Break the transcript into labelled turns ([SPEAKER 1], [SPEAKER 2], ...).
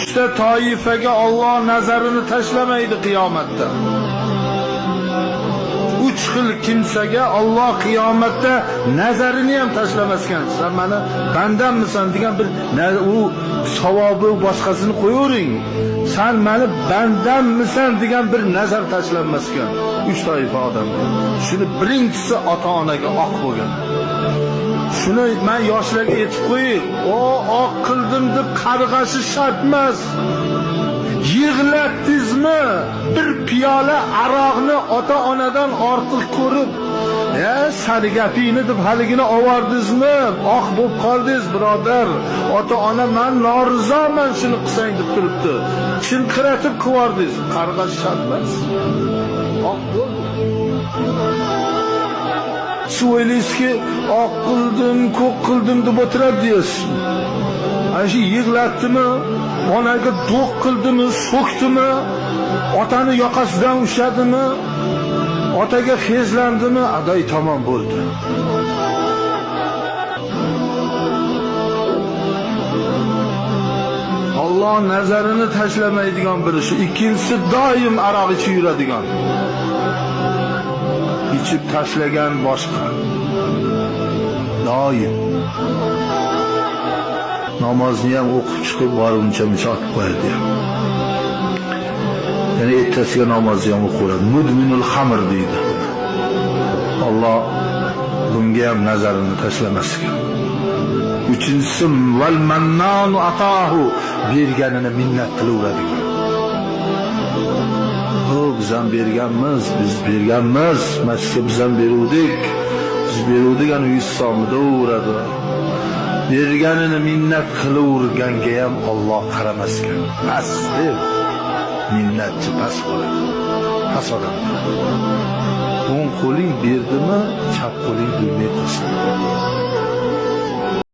[SPEAKER 1] Uchta toifaga Alloh nazarini tashlamaydi qiyomatda. Uch xil kimsaga Alloh qiyomatda nazarini ham tashlamaskan. Sen meni bandammisan degan bir u savobi boshqasini qo'yavering. Sen meni bandammisan degan bir nazar tashlanmaskan. Uch toifa odamga. Shuni birinchisi ota-onaga oq bo'lgan. Shuni men yoshlarga aytib qo'yay. O oq qildim deb qarg'ashi shart emas. Yig'latdingizmi? Bir piyola aroqni ota-onadan ortiq ko'rib, ya sani gapingni deb haligini ovordingizmi? Oq bo'lib qoldingiz, birodar. Ota-ona men norizoman shuni qilsang deb turibdi. Chinqiratib qivordingiz. Qarg'ash shart emas. Oq bo'ldi. Siz o'ylaysizki, oq qildim, ko'k qildim deb o'tiradi deysiz. Ana shu yig'latdimi, onaga do'q qildimi, so'kdimi, otani yoqasidan ushladimi, otaga xezlandimi, adoy tamom bo'ldi. Alloh nazarini tashlamaydigan biri shu. Ikkinchisi doim aroq ichib yuradigan. Ichib tashlagan boshqa. Doim. Namozni ham o'qib chiqib borib uncha-muncha otib qo'yadi ham. Yana ertasiga namozni ham o'qiradi. Mudminul xamr deydi. Alloh bunga ham nazarini tashlamas ekan. Uchinchisi val mannanu atahu, berganini minnat qilaveradigan. O biz ham berganmiz, biz berganmiz, masjidga biz ham beruvdik. Biz beruvdik, ana 100 so'mni deyaveradi. Berganini minnat qilaverganga ham Alloh qaramas ekan. Past deb minnatchi past bo'ladi. Past odam bo'ladi. O'ng qo'ling berdimi, chap qo'ling bilmay qolsin.